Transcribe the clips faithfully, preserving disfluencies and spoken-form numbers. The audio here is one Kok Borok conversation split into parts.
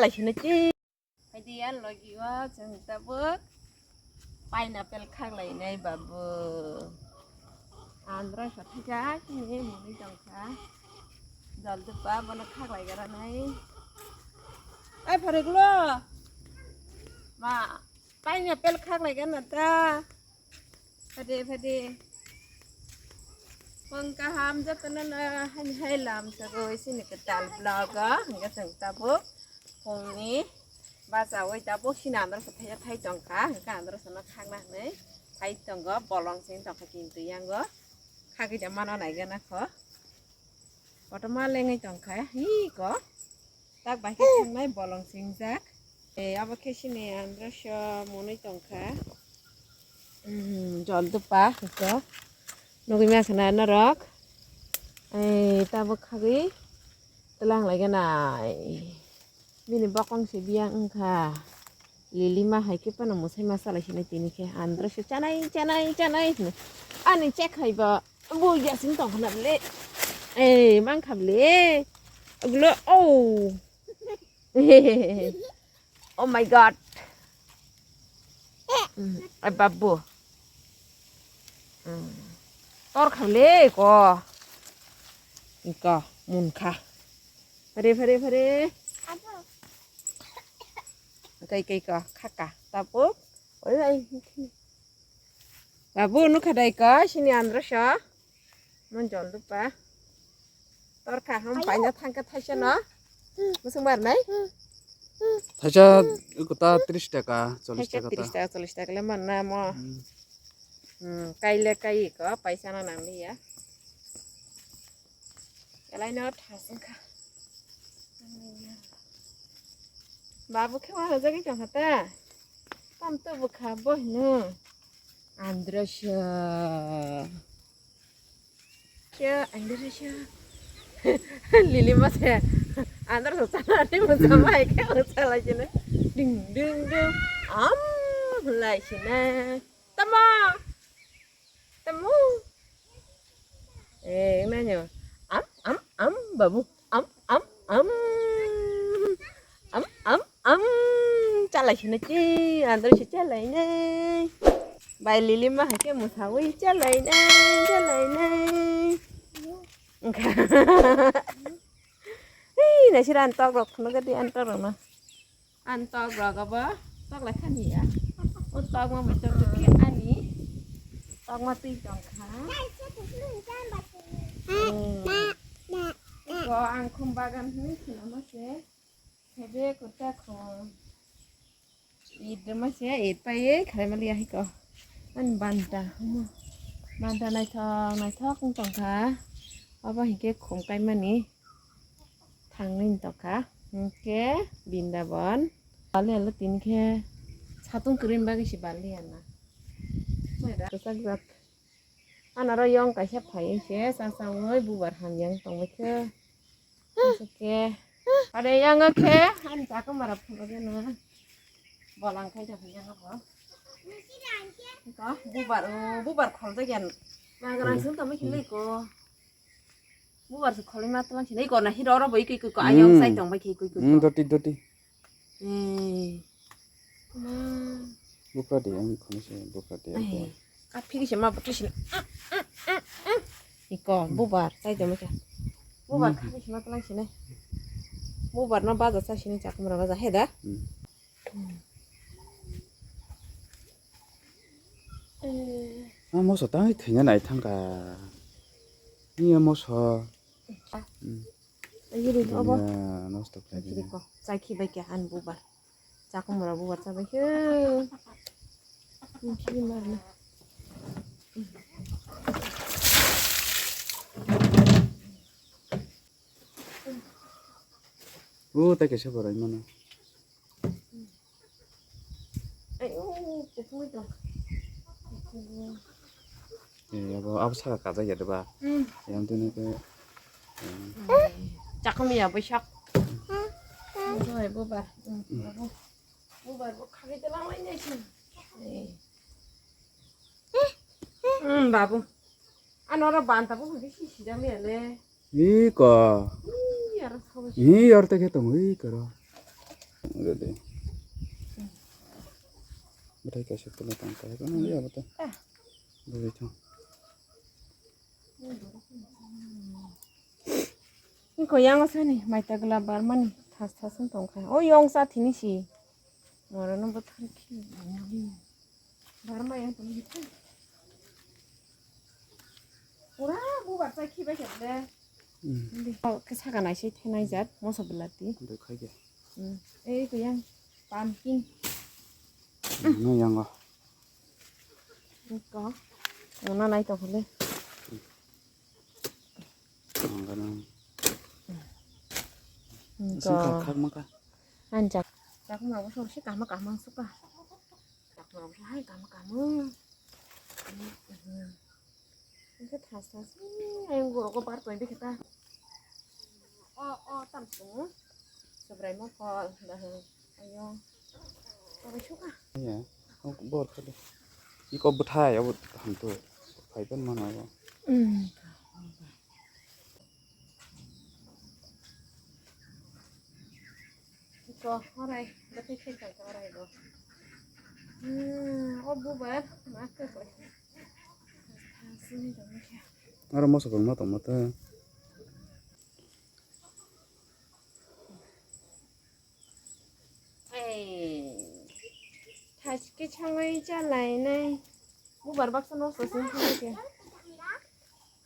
Laisina chi. Phaidi ya logi o chwng tabuk pineapple khak lainai babu. Andro sa thajak ni muni tongkha. Jol dupa bono khak lai gara nai. Ai phare gulo. Ma pineapple khak lai gana ta. Phade phade. Phung kaham jotono no hani hai lam sago isini kwtal vlog o hingke chwng tabuk phungni bachawi tabuk sini andro sa thai thai tongkha hingke andro sa no khakna hinwi thai tongo bolong sing tongkha kintu yango khagwi da mano nai gana kho kotorma lengwi tongkha hi ko. Tak bai khe thangnai bolong singjak. Ei, abo khe sini androso mwnwi tongkha. Hmm, jol dupa hwnkhe. Nugwi masa na norok. Ei, tabuk khagwi tlang lai gana. Bini bokong se biyang wngkha. Lili ma hai khe phano mwsai ma salai sinai tini khe. Androso chanai, chanai, chanai hwnwi. Ani chek hai bo. Bo yasing tong khna bele. Ei, mang kha bele. Ogulo, oh. Oh my God. Mm, ai babu. Mm. Tor kha bele ko. Ko, mun kha. Phare, phare, phare. Kai, kai ko, kha ka. Tapo. Oi, ai. Babu, nukha dai ko, sini androso. Mon jol dupa. Tor kha ham paina thangkha thaisa no. Musung bar nai. Thaisa kota tris taka, chollis taka ta. Tris taka, chollis taka le man na mo. Hmm. Hmm, kai le kai ko, paisa no nang liya. Elai no thasung kha. Babu khe wa hojagwi tong kha ta. Tam to bwkha bo hino. Androso. Khe androso. Lili ma se. Androso chanani musa mai khe musa lai sini. Ding ding ding. Am lai sini. Tamo. Tamo. Eh, nanya. Am, am, am, babu. Am, am, am. Am, am, am. Chalai sini chi, andro si chalai nai. Bai lili ma hake musawi chalai nai, chalai nai. Hei, nasi ran tok rok, nugadi an tok rok na. An tok rok abo tok lai khani ya. O tok ma mai tok khe ani tok ma twi tong kha. Ko ang khum bagan hwnwi khna ma se. Hebe kota khum. Id ma se id pa ye khai ma liya hiko. An banta. Banta naithok naithok wng tong kha. Abo hinkhe khum kaimani. Thangwi tongkha hwnkhe Brindaban. Bali alo tini khe satung kwrwini bagwi se bali ya na. Kwchak jak. Anaro yong kaisa phaiwi se chachawi bubar hamya wng tongbaikhe. Hwnkhe are yango khe ani chakwmara phunukgeno bolang khai tongkha yango bo. Bubar, bubar kholjak ya. Nagrang song tongbaikhe leko. Bubar se kholima tlang sinai ko na hiro ro boi koi koi ko ayong sai tong bai khe koi koi ko. Hmm, doti, doti. Eh. Ma. Bupra de ang khoni se bupra de. Ai. Ka phiri se ma butri sinai. Iko bubar sai tong bai khe. Bubar ka phiri se ma tlang sinai. Bubar no baja sai sinai chakwmara baja he da. Hmm. Ah, moso tangwi thwina nai thangkha. Iya moso. Hmm. Iya, nosto khlai di. Chai khi bai khe han bubar. Chakwmara bubar cha bai khe. Khi mar na. O, ta kaisa borai mano. Ai, o, kuphungwi tong. Eh, abo, abo saka kajak ya, diba? Hmm. Yang tu ni ke, eh. Chakmi ya, bosak. Abo hai bubar. Hmm, abo. Bubar bo khagwi tongma nai sini. Eh. Hmm, babu. Ano oro banta bo hwnkhe si sijak liya le. Iko. Ih, aro thawi. Ih, aro ta khe tongo, ih, koro. Ready. Bwthai kaisa tula tang kaya kano ya bata. Bwrwi thang. Iko yang sani maita gla barmani thas thas wng tongkha. O yong sa thini si. Moro no bwthar khi. Barma yang tong. Pura bubar chai khibai khe ble. Hmm. Hindi. Oh, khe saka naisai thenai jat, moso belati. Hindi khai khe. Hmm. Ei ko yang pumpkin. No yang o. Ko. Ngona nai to khole. Ang ganang. Ko. Sing khak khak maka. Anjak. Chakma bo sor si kama kama suka. Chakma bo hai kama kama. Hwnkhe thas thas, ayang borok o bar tongwi khe ta. O, o, tam sung. Subrai mokol, bahai, ayo. Tabuk suka. Ya, o bor khade. Iko bwthai, abo hamto. Phaiban mano abo. Hmm. Ko horai, bwtwi khe tongkha horai bo. Hmm, o bubar, ma khe koi. Aro moso kwbangma tongma tei. Ei, thas khe sangwi chalainai. Bubar baksa nosto se thangwi khe.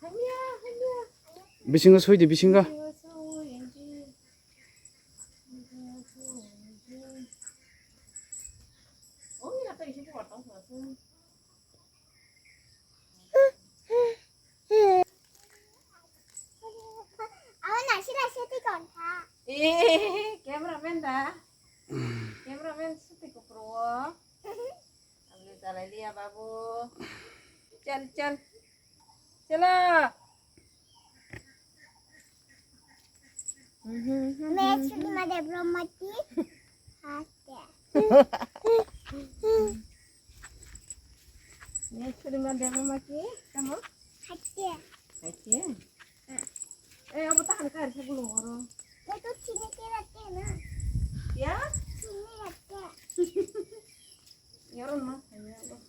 Hamya, hamya. Bisingo soidi, bisingo. Bisingo soi, enji. Abo naisik naisik twi kontha. Eh, cameraman da? Cameraman sutwi kupro o. Aboni chalai liya babu. Chal, chal. Chalo. Me chuli ma de bromati. Haste. Me chuli ma de bromati. Tamo? Haste. Haste. Eh, abo tahan kar sa gulung oro. Koi to chini ke ratte na. Ya? Chini ratte. Yaron ma, yaron.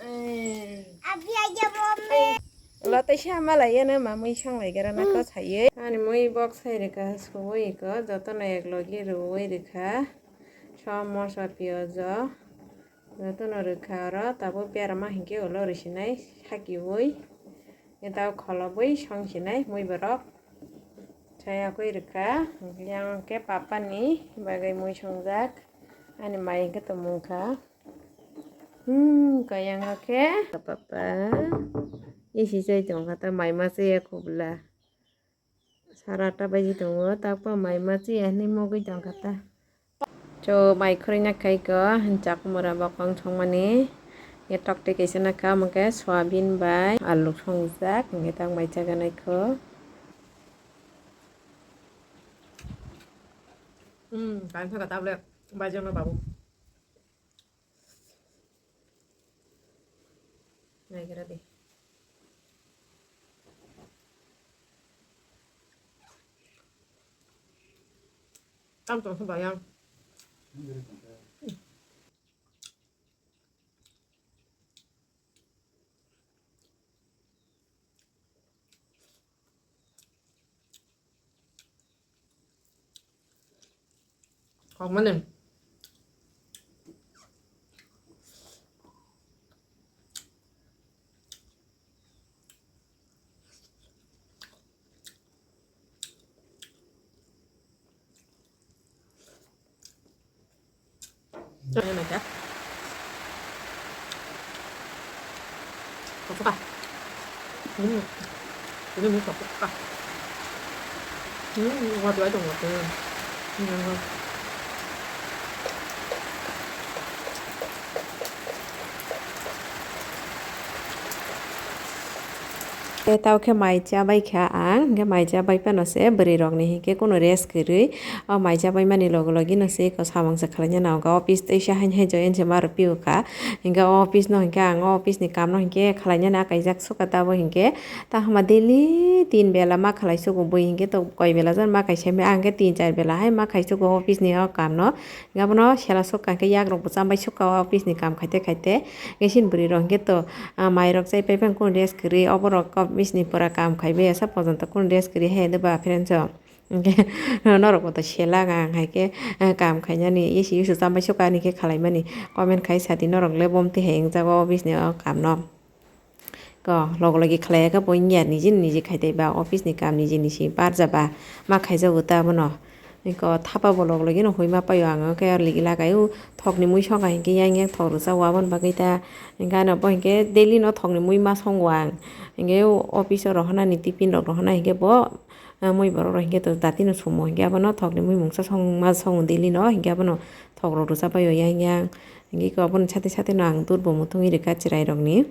Eh. Abi aja bo me. Lo tei sa malai ya na ma mui sanglai gara na ko sai. Ani mui bok sai rika suwi ko joto no ek logi ruwi rika. Som moso piyaj o. Joto no rika oro tabuk berama hinkhe ulo risinai sakiwi. Eta kholobwi songsinai mui borok. Chayakwi rwkha, yang khe papa ni bagwi mui songjak, ani mai hwnkhe tongmung kha. Hmm, kayang o khe papa isi chai tongkha ta mai ma chaya kubla. Sara atta baji tongo, takpa mai ma chaya hinwi mugwi tongkha ta. Cho mai khurui na khai ko, chakmura bokong songmani. Ye tok tei kaisa na kha, omo khe soyabin bai alu songjak, hingke tak mai chaga nai kho. Hmm, kain saka tablet, bai jono babu. Naigra di. Tam tong bayang. Kok mani. Ano na siya? Sokso ka. Hmm. Ini mo sokso ka. Hmm, wadi wadi mo. Hmm. Tei tao khe mai cha bai kha ang, hingke mai cha bai phano se bwrwi rok ni hingke kuno rest kwrwi. O mai cha bai mani logi logi no se eko samung se khlai nani, o office teisa hain hai join se ma rw pio kha. Hingke o office no hingke ang o office ni kam no hingke khlai nani a kaijak sukha tabo hingke. Ta hama daily tin bela ma khlai sugo bui hingke to koi bela jan ma kaisa me ang khe tin char bela hai ma khai sugo office ni o kam no. Hingke abono sela sukha hingke yak rok bo chambai sukha o office ni kam khaite khaite. Hingke sin bwrwi rok hingke to, ah, mai rok chai pai phang kunu rest kwrwi obo rok office ni pura kam khai bai asa porjonto kunu rest kwrwi hai de ba friends o. Hingke norok bo to sela ang hai khe, ah, kam khainani isi usu chambai sukha ani khe khalai mani comment khai sadi norok le bom twi hai wngjago office ni o kam no. Ko log logi khlai ya khe bo wngya niji niji khai tei ba office ni kam niji niji barja ba ma khaijago ta abono. Ko thapa bo log logi no hoi ma paio ang khe ligi lagai o thok ni mui song hai khe yang yang thok rwsa o aboni bagwi ta hingke ano bo hingke daily no thok ni mui ma songo ang hingke o office o rohornani tiffin rok rohornai hingke bo mui borok rok hingke to dati no sumo hingke abono thok ni mui mungsa song ma songo daily no hingke abono thok rok rwsa paio yang yang hingke ko aboni sate sate no ang dut bo muthungwi rwkha chwrai rok ni.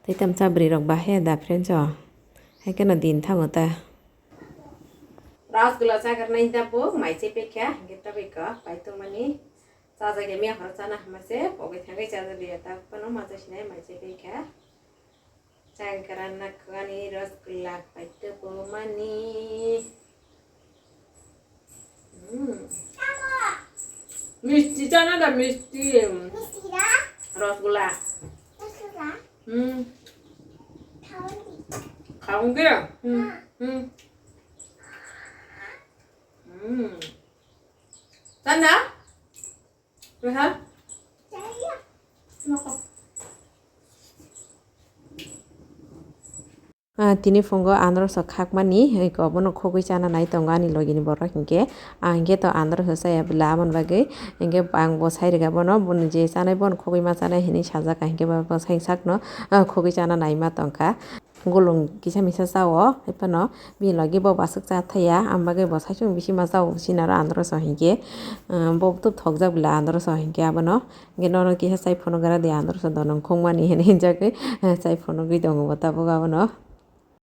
Tei tamsa bwrwi rok bahai da friends o. Hai kheno din thango ta. Rasgulla chakarnai da bo mai chai paikha, hingke ta bai ko pai tongmani. Chajakya miya horo chana hamase, pogwi thangwi chajakliya ta phano ma chai sinai mai chai paikha. Chakarana kwani rasgulla pai tongmani. Hmm. Misti chana da misti. Misti da? Rasgulla. Rasgulla? Hmm. Khaung di. Khaung di? Hmm. Hmm. Hmm. Chana? Reha? Ah, tini phungo anarosok khakmani, eko bono khogwi chana nai tongo ani logini borok hinkhe. Ang hinkhe to anarosok chaya bwla, aboni bagwi hinkhe ang bo sai rwkha bono, boni je chanai bono khogwi ma chanai hinwi sajak, hinkhe bo sai sakno, ah, khogwi chana nai ma tongkha. Gulung kisa misa chao, hai phano bini logi bo bo aswk cha thaya, ang bagwi bo saichung bisi ma chao, chini aro andaroso hinkhe, ah, bo tub thokjak bwla andaroso hinkhe abono, hinkhe nono kisa chai phunuk gra di andaroso dono wngkhukmani hinwi hinjagwi, ah, chai phunugwi tongo bo tabuk abono.